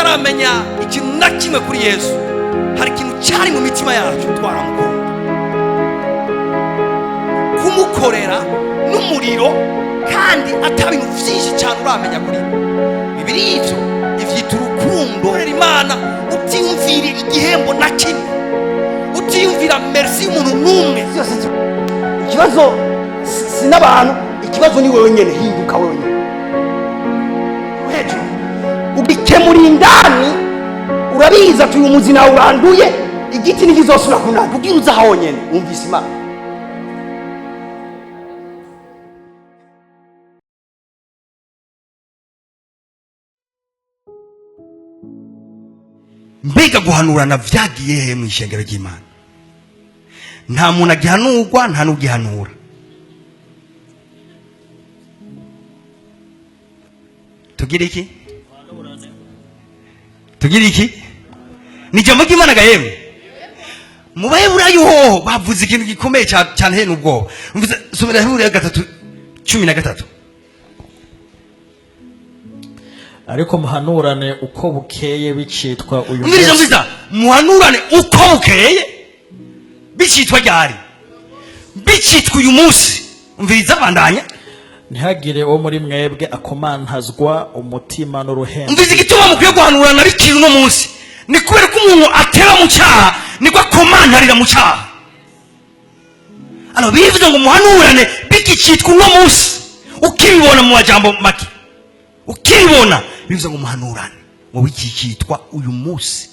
Tutaramenya ikintu na kimwe kuri Yesu, hari ikintu cyari mu mitima yacu, twaramukunda, kumukorera n'umuriro, kandi ata bintu byinshi cyane uramenya kuri we. Bibiri ivyo ivyita urukundo. Korera Imana utiyumvira igihembo na kimwe, utiyumvira merci y'umuntu n'umwe. Byose ikibazo si n'abantu, ikibazo ni wewe nyene. Hinduka wewe nyene hejuru, ubikemura indani. Urabizi ati uyu muzi nawe uranduye, igiti ntikizosubira kunanda kugira uza honyene wumvise Imana. Mbega guhanurana vyagiye he mu ishengero ry'Imana? Nta muntu agihanurwa, nta n'ugihanura. Tugira iki? Tugira iki? Ni ijambo ry'Imana ga yemwe. Mu Baheburayo hoho bavuze ikintu gikomeye cyane, he n'ubwoba. Mvuze, somera Heburayo 3:13. Ariko muhanurane uko bukeye bicitwa uyu Umviriza. munsi. Umviriza, muhanurane uko bukeye bicitwa ryari? Bicitwa uyu munsi. Umviriza, bandanya. Ntihagire uwo muri mwebwe akomantazwa umutima n'uruhendo. Umviriza, igituma mukwiye guhanurana bikiri uno munsi ni kubera ko umuntu atera mu cyaha niko akomantarira mu cyaha. Alors bivuze ngo muhanurane bigicitwa uno munsi. Ukibibona, mu majambo make, ukibibona, bivuze ngo muhanurane ngo bikicitwa uyu munsi.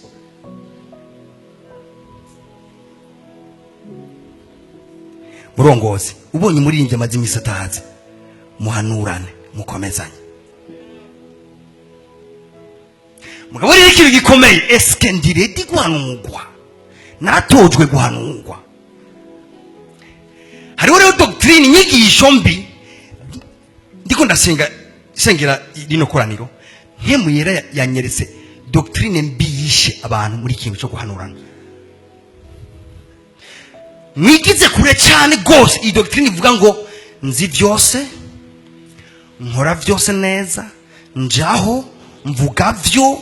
Murongozi, ubonye umuririmbyi amaze iminsi atahaze, muhanurane, mukomezanye. Mugabo rero ikintu gikomeye, eske ndi ready guhanurwa? Natojwe guhanurwa? Hariho rero doctrine, inyigisho mbi. Ndiko ndasenga, sengera rino koraniro, Mpwemu Yera yanyeretse doctrine mbi yishe abantu muri kintu cyo guhanurana. Mwigize kure cyane rwose iyi doctrine ivuga ngo nzi byose, nkora byose neza, njaho, mvuga byo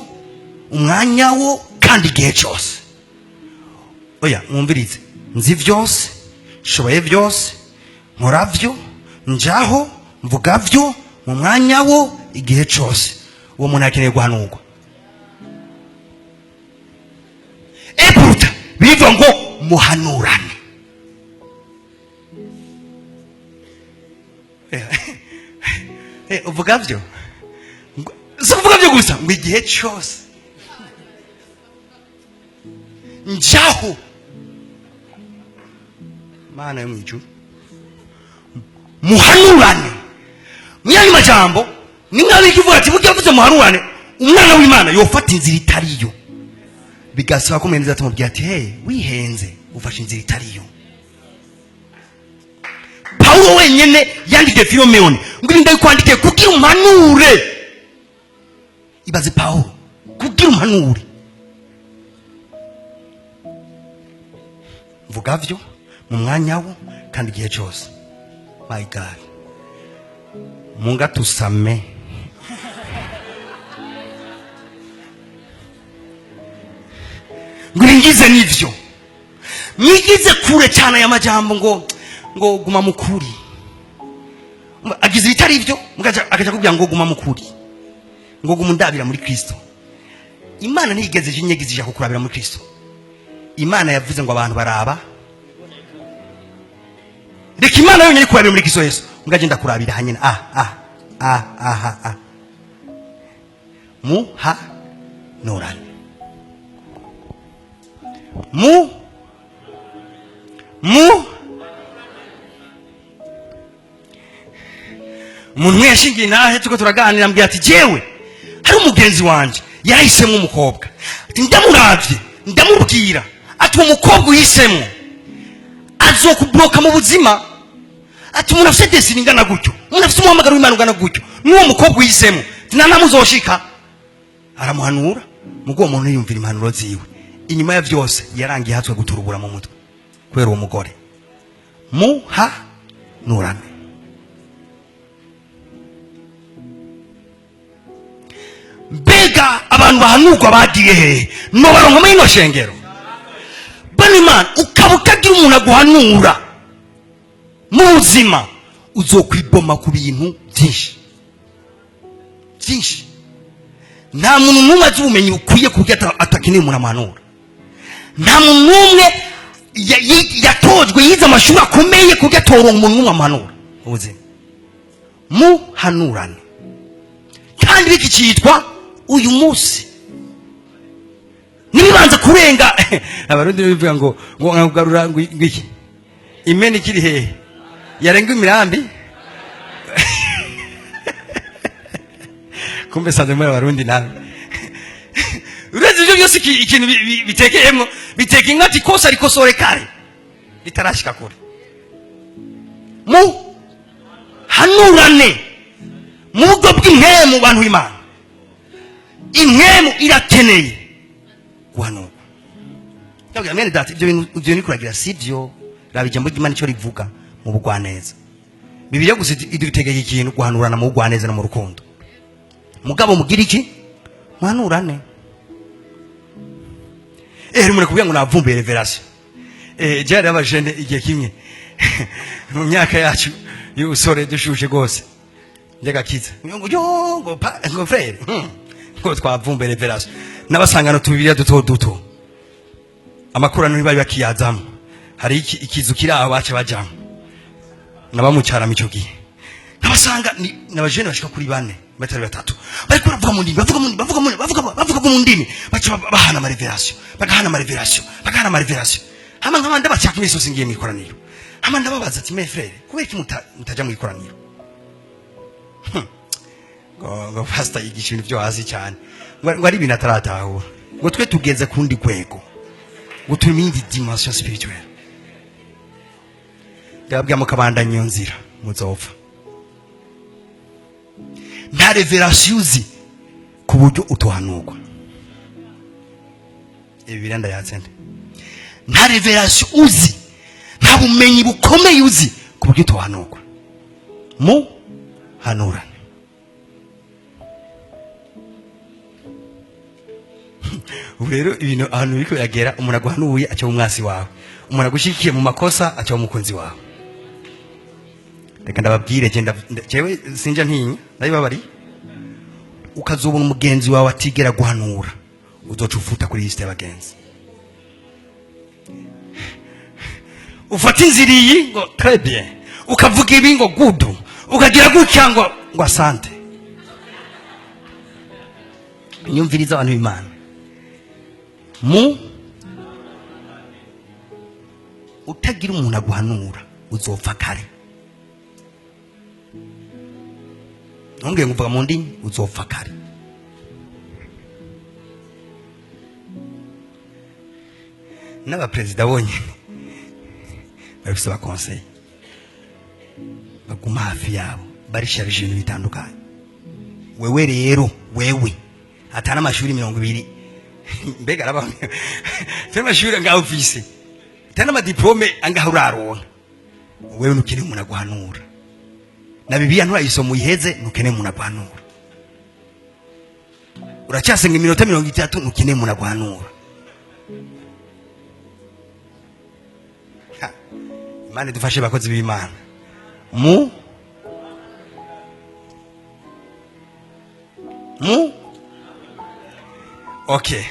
umwanya wo kandi igihe cyose. Oya, mwumvirize: nzi byose, nshoboye byose, nkora byo, njaho, mvuga byo mu mwanya wo igihe cyose, uwo muntu akeneye guhanurwa? Epuruta bivuga ngo muhanurane. Uvuga byo, si ukuvuga byo gusa, ngo igihe cyose, njaho. Mana yo mu ijuru, muhanurane. Mw'ayo majambo ni nk'aho ikivuga ati burya yavuze muhanurane, umwana w'Imana yofata inzira itariyo, bigasaba ko mwene atamubwira ati: "Hey, wihenze, ufashe inzira itariyo." Pawulo wenyene yandikiye Filemoni ngo: "Ibi ndabikwandikiye kugira umpanure." Ibaze Pawulo, kugira umpanure. Mvuga vyo mu mwanya wo kandi igihe cyose. My God, Munga tusame. Ngo ibingize nivyo, mwigize kure cyane aya majambo ngo guma mukuri. Agize ibitari ibyo, agaca akubwira ngo guma mukuri, ngo guma undabira muri Kristo. Imana ntiyigeze ije ija kukurabira muri Kristo. Imana yavuze ngo abantu baraba. Reka Imana yonyine ikurabira muri Kristo Yesu. Ngo agenda kurabira hanyine ah ah ah ah ah ah. Muhanurane, mu umuntu umwe yashingiye intahe, turiko turaganira, ambwira ati: "Jewe hari umugenzi wanje yarahisemo umukobwa." Ati: "Ndamuravye, ndamubwira ati uwo mukobwa uhisemo azokubloka mu buzima." Ati: "Umuntu afite destinée ingana gutyo, umuntu afite umuhamagaro w'Imana ungana gutyo, n'uwo mukobwa uhisemo, ati nta namuzoshika." Aramuhanura, mugo uwo muntu yumvira impanuro ziwe. Inyuma ya byose yarangiye hatswe guturubura mu mutwe kubera uwo mugore. Muhanurane. Mbega abantu Abantu bahanurwa bagiye hehe? Nobaronka muri ino shengero? Bano Imana, ukaba utagira umuntu aguhanura mu buzima, uzokwiboma ku bintu byinshi byinshi. Nta muntu n'umwe azi ubumenyi bukwiye ku buryo atakeneye umuntu amuhanura. Nta muntu n'umwe yatojwe, yize amashuri akomeye ku buryo atoronka umuntu n'umwe amuhanura ubuzima. Muhanurane, kandi biki cyitwa uyu munsi nibibanza kurenga. Abarundi bivuga ngo nkakugarura ngo iki imena ikiri hehe yarenga imirambi. Kumbe sanze muri abarundi nawe uretse ibyo byose, ikintu bitekeyemo biteka inka ati kosa rikosore kare ritarashika kure. Mu hanurane mu buryo bw'impemu. Bantu b'Imana, impemu irakeneye guhanurwa. Ndabwira mwene data, ibyo bintu, ibyo bintu kuragira si byo. Raba ijambo ry'Imana icyo rivuga mu bugwaneza. Bibiliya gusa idutegeka ikintu: guhanurana mu bugwaneza no mu rukundo. Mugabo mugira iki? Muhanurane. Umuntu kubwira ngo navumbuye révélation. Byari abajene igihe kimwe mu myaka yacu y'ubusore, dushushe rwose njyagakiza, ngo yo ngo pa, ngo frère, ngo twavumbuye révélation. N'abasangano tubiriya duto duto, amakorano ntibari bakiyazamo. Hari ikizu kiri aho baca bajamo nabamucyarama. Icyo gihe nabasanga ni n'abajene bashika kuri bane, batari batatu, bariko baravuga mu ndimi, bavuga mu ndimi, bavuga mu ndimi, bavuga mu ndimi, baca bahana ama révélation, bagahana ama révélation, bagahana ama révélation. Hama nkaba ndabacaka imisi yose ngiye mu ikoraniro, hama ndababaza ati: "Mes frères, kubera iki mutaja mu ikoraniro?" Ngo pastor yigisha ibintu byo hasi cyane, ngo ari ibintu ataratahura, ngo twe tugeze kundi rwego, ngo turi mu yindi dimension spirituelle. Ndababwira, mukabandanya iyo nzira muzopfa. Nta révélation uzi ku buryo utohanurwa. Ibi birenda yatsende. Nta révélation uzi, nta bumenyi bukomeye uzi ku buryo utohanurwa. Mu hanurane. Ubu rero ibintu ahantu biriko biragera, umuntu aguhanuye aca umwasi wawe, umuntu agushigikiye mu makosa aca umukunzi wawe. Reka ndababwire, genda jewe sinja ntinya, ndabibabariye. Ukazobona umugenzi wawe atigera guhanura, uzoca ufuta kuri liste y'abagenzi, ufata inzira iyi ngo très bien, ukavuga ibi ngo good, ukagira gutya ngo asante. Nyumviriza, abantu b'Imana, mu utagira umuntu aguhanura uzopfa kare. Ntumbwiye ngo uvuga mu ndimi, uzopfa kare. N'abaperezida bonyine barafise aba conseillers baguma hafi yabo, barisharije ibintu bitandukanye. Wewe rero, wewe atana amashuri 20, mbega araba tena amashuri angahe ufise, tena ama diplômes angahe uraronka, wewe ntukeneye umuntu aguhanura. Na Bibiliya nturayisoma uyiheze, ntukeneye umuntu aguhanura. Uracyasenga iminota 30, ntukeneye umuntu aguhanura. Ha, Imana idufashe, bakozi b'Imana. Mu okay,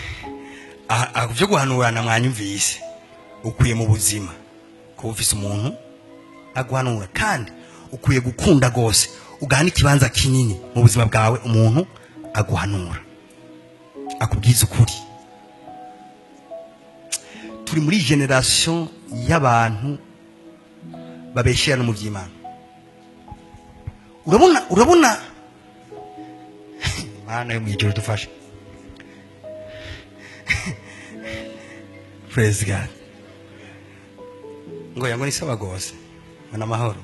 aha byo guhanurana mwanyumvise. Ukwiye mu buzima kuba ufise umuntu aguhanura, kandi ukwiye gukunda rwose ugaha n'ikibanza kinini mu buzima bwawe umuntu aguhanura, akubwiza ukuri. Turi muri génération y'abantu babeshera no mu by'Imana. Urabona, Imana yo mu ijuru dufashe. Praise God. Ngo yango ni sawa gose, ngo n'amahoro.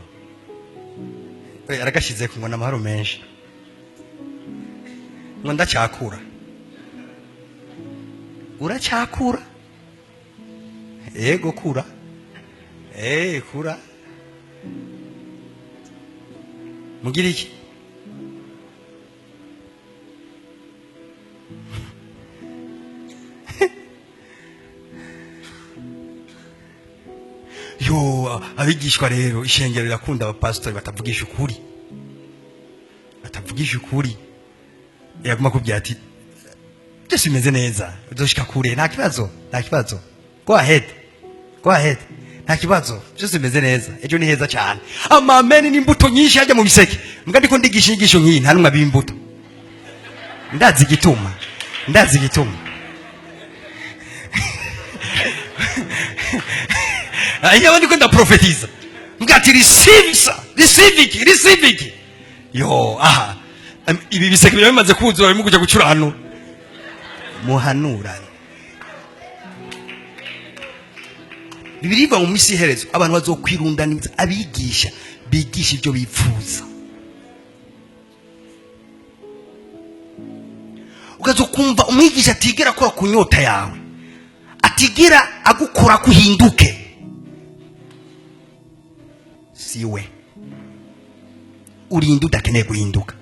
Oya, aragashize ngo n'amahoro menshi, ngo ndacyakura. Uracyakura? Yego, kura, kura. Mugira iki? Abigishwa rero, ishengero rirakunda abapasitori batavugisha ukuri, batavugisha ukuri. Yaguma kubwira ati byose bimeze neza, uzoshika kure, nta kibazo, nta kibazo, go ahead, go ahead, nta kibazo, byose bimeze neza, ejo ni heza cyane. Amameni n'imbuto nyinshi hajya mu biseke. Mbwa ndiko ndigisha inyigisho nk'iyi, nta numwe abimbuto. Ndazi igituma, ndazi igituma. Iyo ndiko ndaprofetiza, mbwa ati receive sir, receive it, receive it. Yo, aha ibi biseke biba bimaze kuzura, birimo kuja gucura hano. Muhanurane. Bibiliya ivuga mu minsi iherezo abantu bazokwirundaniza abigisha bigisha ibyo bipfuza. Ukazokumva umwigisha atigera akora ku nyota yawe, atigera agukora kuhinduke, siwe urinde udakeneye guhinduka.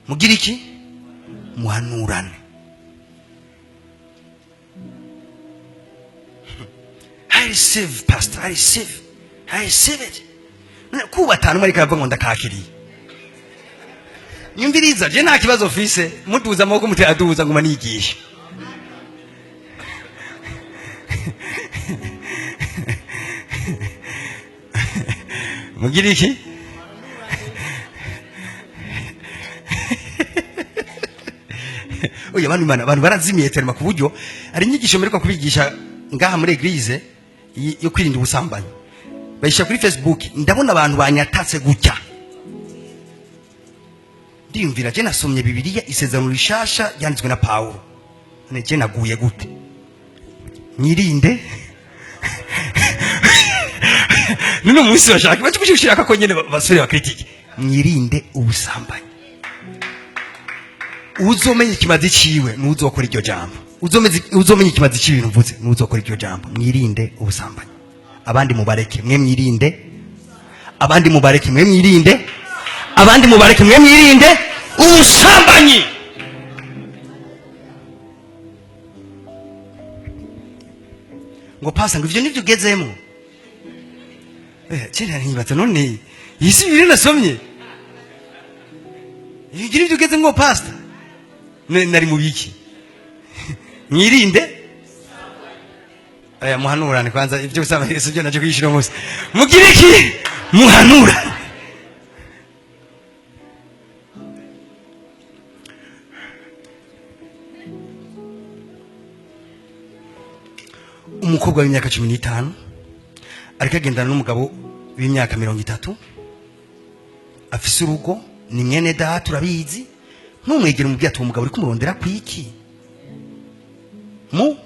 Mugira iki? Muhanurane. I receive, pastor, I receive, I receive it. Kuba atanu ariko aravuga ngo ndakakiriye. Nyumviriza, je nta kibazo mfise, muduza amaboko mutayaduza nguma nigisha. Mugira iki? Oya, abantu Imana, abantu barazimiye terima ku buryo hari inyigisho mperuka kubigisha ngaha muri église yo kwirinda ubusambanyi, bayishyira kuri Facebook, ndabona abantu banyatatse gutya. Ndiyumvira, je nasomye Bibiliya, isezerano rishasha ryanditswe na Paulo, none je naguye gute? Mwirinde. None umunsi bashaka baje gushaka ko nyene basore bakritike. Mwirinde ubusambanyi. Uzomenya ikimazi ciwe nuzokora iryo jambo. Uzomenya ikimazi ciwe mvuze nuzokora iryo jambo. Mwirinde ubusambanyi. Abandi mubareke mwe mwirinde, abandi mubareke mwe mwirinde, abandi mubareke mwe mwirinde ubusambanyi. Ngo pasa ngo ivyo nivyo ugezemo. Kera ntibatse, none iyi si Bibiliya nasomye, ibyo nivyo ugezemo pastor. Nari mu biki? Mwirinde. Aya, muhanurane kwanza, ibyo gusaba Yesu byo naje kwishira umunsi. Mugire iki? Muhanurane. Umukobwa w'imyaka 15 ariko agendana n'umugabo w'imyaka 30, afise urugo, ni mwene data urabizi. Ntumwegere umubwiye ati uwo mugabo uri kumurondera kwiki? Mu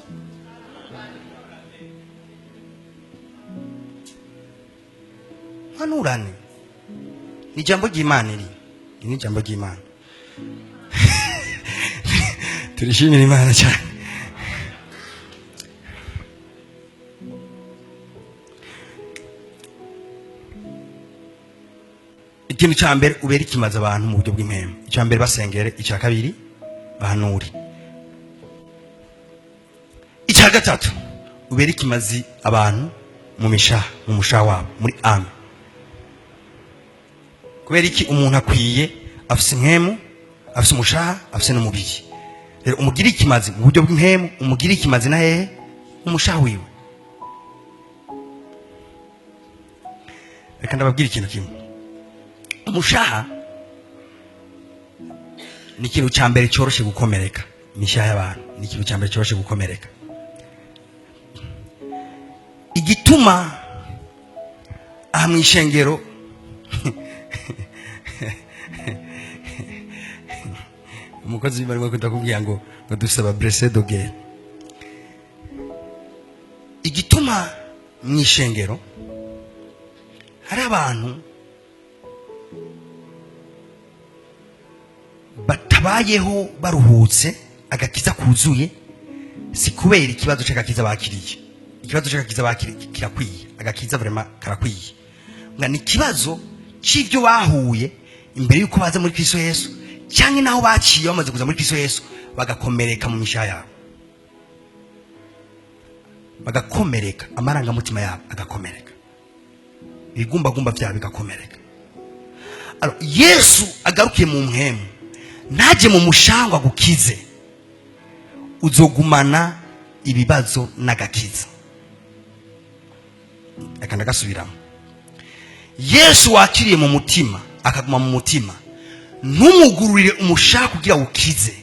hanurane. Ni ijambo ry'Imana iri. Ni ijambo ry'Imana. Turishimira Imana cyane. Ikintu cya mbere ubera ikimaze abantu mu buryo bw'impemu, icya mbere basengere, icya kabiri bahanure, icya gatatu ubera ikimazi abantu mu mishaha, mu mushaha wabo, muri ame. Kubera iki? Umuntu akwiye, afise impemu, afise umushaha, afise n'umubiri. Rero umugire ikimazi mu buryo bw'impemu, umugire ikimazi na hehe? Umushaha wiwe. Reka ndababwira ikintu kimwe. Umushaha ni ikintu cya mbere cyoroshe gukomereka. Imishaha y'abantu ni ikintu cya mbere cyoroshe gukomereka. Igituma aha mu ishengero umukozi w'Imana arimo kudakubwira ngo dusaba blessé de guerre. Igituma mu ishengero hari abantu batabayeho baruhutse agakiza kuzuye, si kubera ikibazo c'agakiza bakiriye. Ikibazo c'agakiza bakiriye kirakwiye, agakiza vraiment karakwiye. Nga ni ikibazo c'ivyo bahuye imbere yuko baza muri Kristo Yesu, canke naho baciye bamaze kuza muri Kristo Yesu bagakomereka mu mishaha yabo. Bagakomereka, amarangamutima yabo agakomereka, ibigumbagumba byabo bigakomereka. Alors, Yesu agarukiye mu mpwemu, ntaje mu mushangwa agukize, uzogumana ibibazo n'agakiza. Reka ndagasubiramo. Yesu wakiriye mu mutima, akaguma mu mutima, ntumugururire umushaka kugira ukize,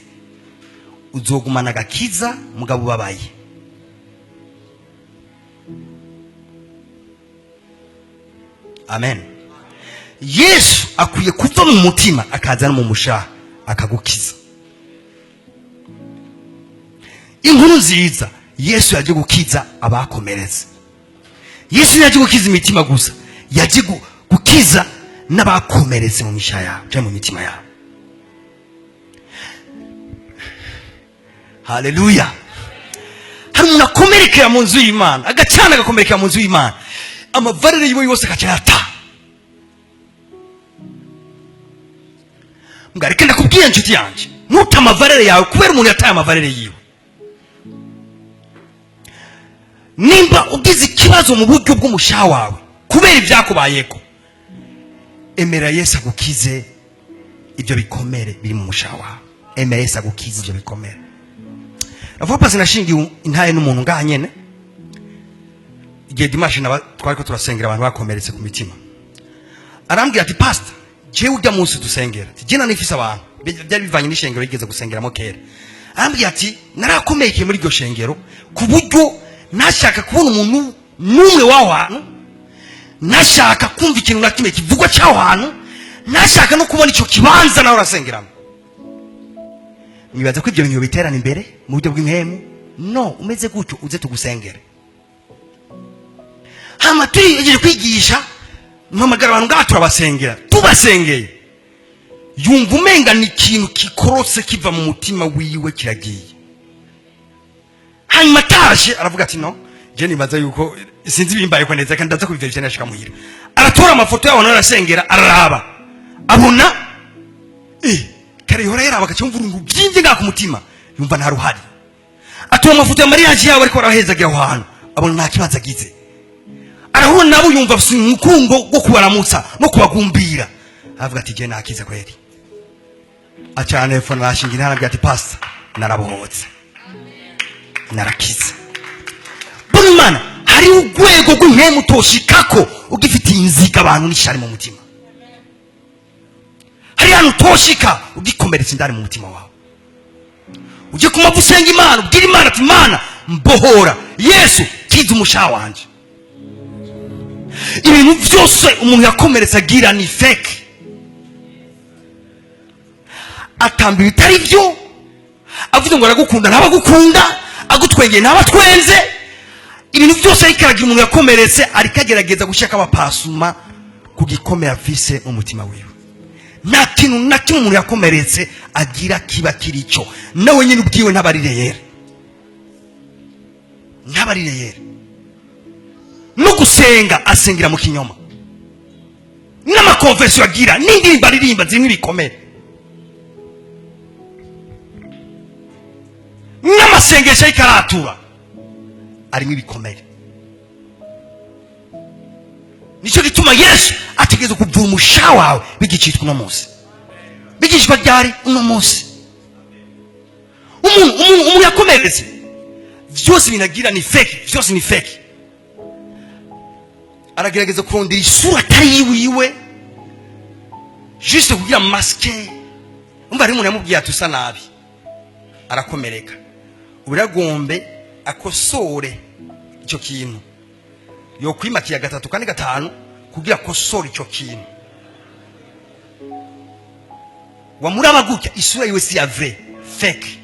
uzogumana agakiza mugabo ubabaye. Amen. Yesu akwiye kuva mu mutima akaza no mu mushaha akagukiza. Inkuru nziza, Yesu yaje gukiza abakomeretse. Yesu yaje gukiza imitima gusa, yaje gukiza n'abakomeretse mu mishaha yabo cyangwa mu mitima yabo. Haleluya. Hari umuntu akomerekera mu nzu y'Imana, agacana agakomerekera mu nzu y'Imana, amavarere yiwe yose agaca yata. Mbwa reka ndakubwira inshuti yanjye, ntuta amavarere yawe kubera umuntu yataye amavarere yiwe. Nimba ugize ikibazo mu buryo bw'umushaha wawe kubera ibyakubayeko, emera Yesu agukize ibyo bikomere biri mu mushaha wawe. Emera Yesu agukize ibyo bikomere. Avuga pasi nashingiye intaye n'umuntu ngaha nyene, igihe dimanche naba twariko turasengera abantu bakomeretse ku mitima, arambwira ati pastor, jewe ujya munsi dusengera, ati je nanifise abantu byari bivanye n'ishengero yigeze gusengeramo kera. Arambwira ati narakomerekeye muri iryo shengero ku buryo nashaka kubona umuntu n'umwe w'aho hantu, nashaka kumva ikintu na kimwe kivugwa cy'aho hantu, nashaka no kubona icyo kibanza nawe urasengeramo. Mwibaza ko ibyo bintu biterana imbere mu buryo bw'impemu? No, umeze gutyo uze tugusengere. Hama turiyegeje kwigisha, mpamagara abantu ngaha turabasengera, tubasengeye yumva umenga ni ikintu kikorotse kiva mu mutima wiwe kiragiye. Hanyuma atashe aravuga ati no, je nibaza yuko sinzi ibimbaye ko neza kandi ndaza kubiverifya nashika muhira. Aratora amafoto yabo arasengera, araraba, abona kare yora yaraba akacyumva urungu byinje ngaka ku mutima, yumva nta ruhari. Atora amafoto ya mariage yabo ariko arahezagira aho hantu, abona nta kibazo agize. Arahura nabo yumva afise umukungo wo kubaramutsa no kubagumbira, avuga ati je nakize kweli. Acana telefone arashinga intara ati pastor, narabohotse, narakize. Bona Imana, hari urwego rw'impemu utoshikako ugifitiye inziga abantu n'ishari mu mutima. Hari hano utoshika ugikomeretsa indani mu mutima wawe. Ujye ku mavi usenga Imana, ubwire Imana ati Imana mbohora, Yesu kiza umushaha wanje. Ibintu byose umuntu yakomeretse agira ni fake, atamba ibitari byo, avuze ngo aragukunda ntabagukunda, agutwengeye ntabatwenze. Ibintu byose ariko aragira umuntu yakomeretse, ariko agerageza gushaka abapasuma ku gikomere afise mu mutima wiwe. Nta kintu na kimwe umuntu yakomeretse agira kiba kiri cyo, nawe nyine ubwiwe ntabarire yera, ntabarire yera. No gusenga asengera mu kinyoma, n'amakonfesiyo agira n'indirimbo aririmba zirimo ibikomere, n'amasengesho ariko aratura arimo ibikomere. Nicyo gituma Yesu ategereza kuvura umushaha wawe bigicitwa uno munsi, bigicitwa ryari? Uno munsi. Umuntu yakomeretse byose binagira ni fake, byose ni fake. Aragerageza kurondera isura atari yiwiwe juste kugira masque. Umva hari umuntu yamubwiye ati usa nabi, arakomereka. Uragombe akosore icyo kintu, yokwimakiya 3 4 5 kugira akosore icyo kintu. Wamuraba gutya isura yiwe si ya vrai, fake.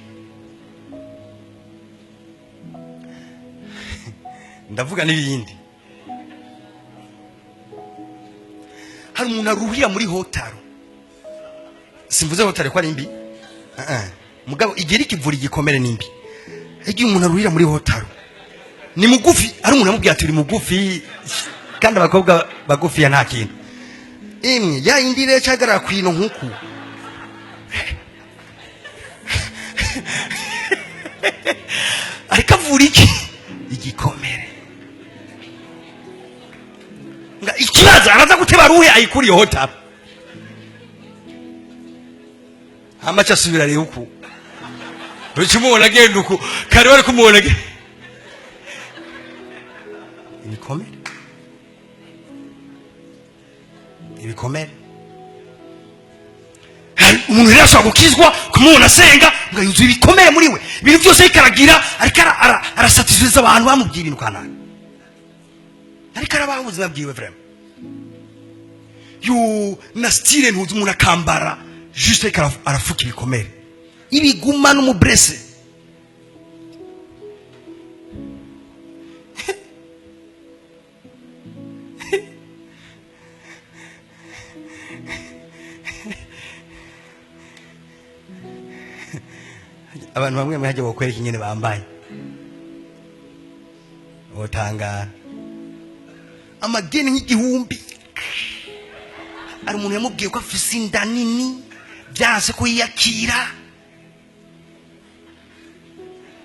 Ndavuga n'ibindi. Hari umuntu aruhira muri hotaro, simvuze hotaro ko ari mbi, mugabo igira ikivura igikomere nimbi. Igihe umuntu aruhira muri hotaro ni mugufi, ari umuntu amubwira ati uri mugufi, kandi abakobwa bagufi ya nta kintu. Imwe ya indi rero cyagarara kwino nkuku. Ariko avura iki? Igikomere. Azoteba ruhe ayikuriyeho tapis. Hama aca asubira rero uku, uca umubona agenda uku kare wari kumubona ibikomere, ibikomere. Hari umuntu rero ashobora gukizwa, kumubona asenga ngo yuzuye ibikomere muri we, ibintu byose ariko aragira, ariko arasatisfiza abantu bamubwiye ibintu kanaka, ariko arabaho ubuzima bwiwe vraiment yo na style ntuzi umuntu akambara juste, ariko arafuka ibikomere, ibiguma n'umubrese. Abantu bamwe bamwe hajya bakwereka ingene bambaye, wotangara, amageni nk'igihumbi. Hari umuntu yamubwiye ko afise inda nini, byanse ko yiyakira.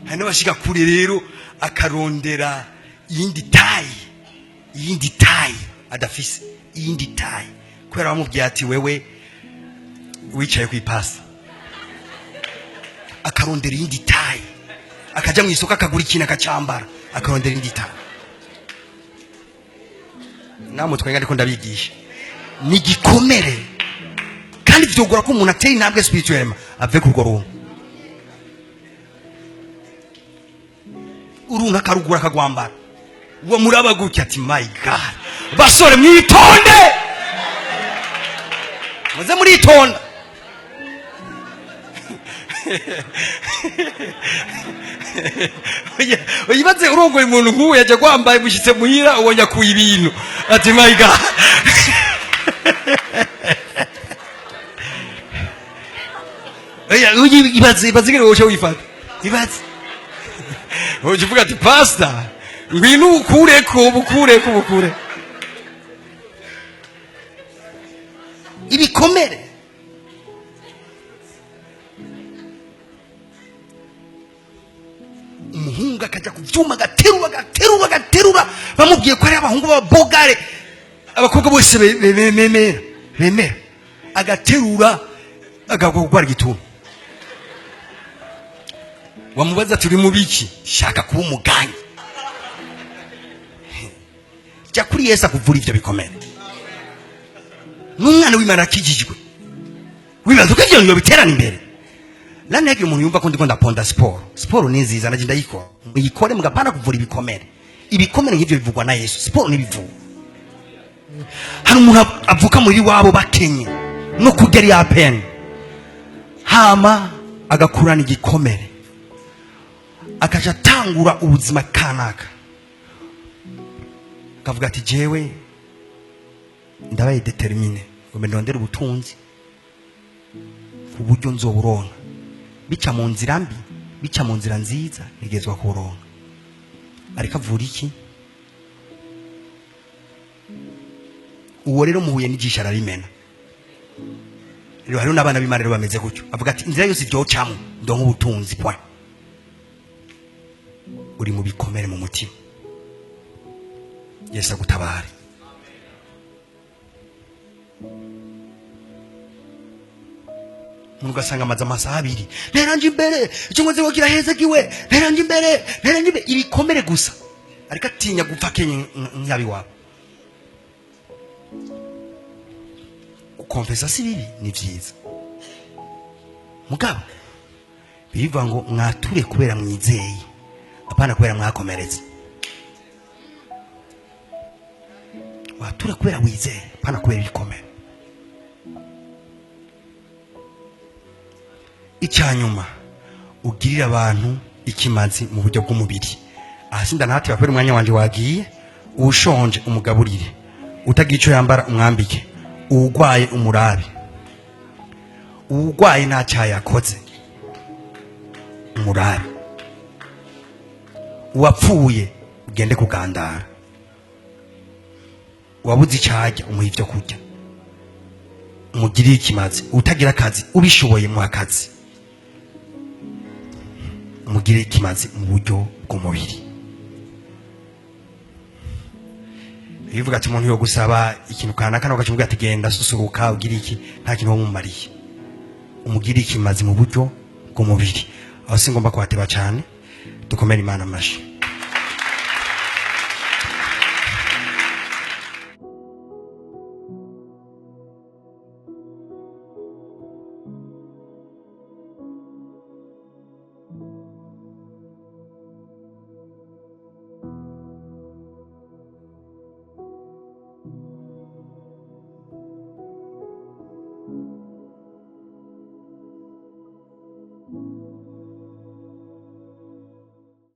Hari n'abashiga kure rero, akarondera iyindi taille, iyindi taille adafise, iyindi taille, kubera bamubwiye ati: "Wewe wicaye ku ipasi." Akarondera iyindi taille, akajya mu isoko akagura ikintu akacyambara, akarondera iyindi taille. Namwe twenga ariko ndabigisha ni igikomere, kandi vyogora ko umuntu atera intambwe spirituellement ave kurwo runtu. Uruntu akarugura akagwambara, uwo muraba gutya ati: "My God!" Basore, mwitonde, muze muritonda. Oya, uyibaze urongoye umuntu nk'uwo yajya kwambaye, mushyitse muhira ubonye akuye ibintu ati: "My God!" Oya, ibaze, ibaze ingene woca wifata. Ibaze uca uvuga ati: "Pastor, ngwino ukureko, bukureko, bukure ibikomere." Umuhungu akajya ku byuma, agaterura, agaterura, agaterura, bamubwiye ko ari abahungu b'ababogare, abakobwa bose bemera, bemera, agaterura, agagwa igituntu. Wamubaza turi mu biki? Shaka kuba umuganyi. Jya kuri Yesu akuvura ibyo bikomere. N'umwana w'Imana akijijwe, wibaza ko ibyo bintu biterana imbere. Lani yagira umuntu yumva ko ndiko ndaponda siporo. Siporo ni nziza, naje ndayikora, muyikore, mugapana kuvura ibikomere. Ibikomere nk'ivyo bivugwa na Yesu, siporo ntibivugwa. Hari umuntu avuka muri wabo bakenye no kurya ari apene, hama agakurana igikomere, akaja atangura ubuzima kanaka, akavuga ati: "Jewe ndabaye déterminé ngo ndondere ubutunzi ku buryo nzoburonka, bica mu nzira mbi, bica mu nzira nziza, ntigezwa kuburonka." Ariko avura iki? Uwo rero muhuye n'ijisho ararimena. Rero hariho n'abana b'Imana rero bameze gutyo, avuga ati: "Inzira yose vyocamwo ndonka ubutunzi." Point. Uri mu bikomere mu mutima, Yesu agutabare. Umuntu ugasanga amaze amasaha 2: "Nteranje imbere, icyo nkoze ngo kirahezagiwe, nteranje imbere, nteranje imbere." Ibikomere gusa, ariko atinya gupfa kenye nk'abiwabo. Gukonfesa si bibi, ni byiza. Mugabo birivuga ngo mwature kubera mwizeye, apana kubera mwakomeretse. Wature kubera wizeye, apana kubera ibikomere. Icyanyuma, ugirira abantu ikimazi mu buryo bw'umubiri. Aha sinda ntateba kubera umwanya wanje wagiye. Ushonje umugaburire, utagira icyo yambara umwambike, uwugwaye umurabe, uwugwaye nta cyaha yakoze umurabe, uwapfuye ugende kugandara, uwabuze icyo arya umuha ibyo kurya, umugirire ikimazi. Utagira akazi, ubishoboye muha akazi, umugirire ikimazi mu buryo bw'umubiri. Bivuga ati umuntu yo gusaba ikintu kanaka nawe ugaca ati genda susuruka ugira iki, nta kintu wamumariye, umugire ikimazi mu buryo bw'umubiri. Aho si ngomba kuhateba cyane. Dukomere Imana amashi.